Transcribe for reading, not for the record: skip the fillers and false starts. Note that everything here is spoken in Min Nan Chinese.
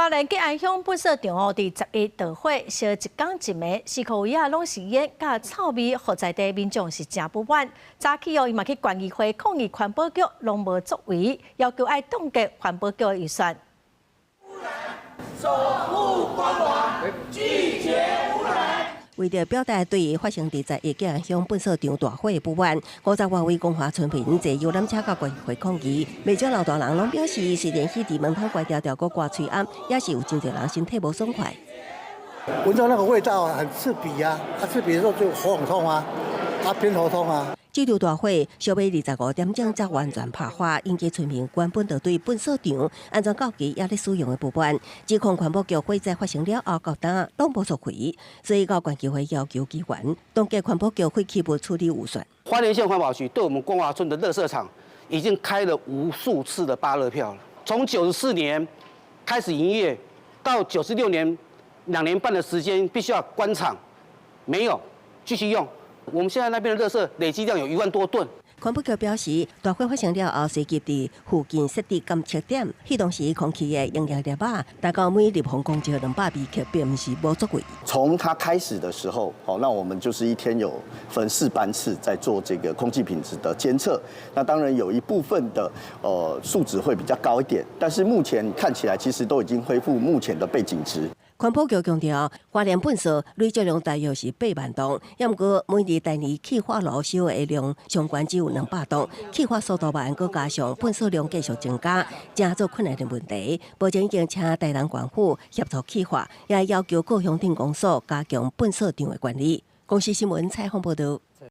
花蓮吉安鄉糞埽場哦，佇十一著火燒一工一暝，四箍圍仔攏是煙佮臭味，予在地民眾是誠不滿。早起哦，伊嘛去縣議會抗議環保局攏無作為，要求愛凍結環保局的預算。守護光華，拒絕污染。為著表達對發生佇十一吉安鄉糞埽場大火的不滿，五十外位光華村民坐遊覽車到縣議會抗議。袂少老大人攏表示，雖然彼佇門口懸條條閣掛喙罨，也是有真濟人身體無爽快。聞到那個味道很刺鼻啊！啊，刺鼻的時候就喉嚨痛啊，啊，偏頭痛啊。這場大火，小尾25點鐘才完全拍火，引起村民原本就對糞埽場安怎到期猶咧使用的不滿，指控環保局火災發生了後到今攏無作為，所以到縣議會要求議員凍結環保局廢棄物處理預算。花蓮縣環保局對我們光華村的垃圾場已經開了無數次的芭樂票了，從94年開始營業到96年2年半的時間，必須要關廠，沒有繼續用。我們現在那邊的垃圾累積量有1萬多噸。環保局表示，大火發生了後，隨即佇附近設置監測點，彼當時空氣的營養粒仔達到每立方公尺200微克，並毋是無作為。從它開始的時候，好，那我們就是一天有分四班次在做這個空氣品質的監測。那當然有一部分的數值會比較高一點，但是目前看起來其實都已經恢復目前的背景值。環保局強調，花蓮糞埽累積量大約是8萬噸，猶毋過每年逐年氣化爐燒的量上懸只有200噸，氣化速度慢，閣加上糞埽量繼續增加，誠做困難的問題。目前已經請台南縣府協助氣化，也要求各鄉鎮公所加強糞埽場的管理。公視新聞採訪報導。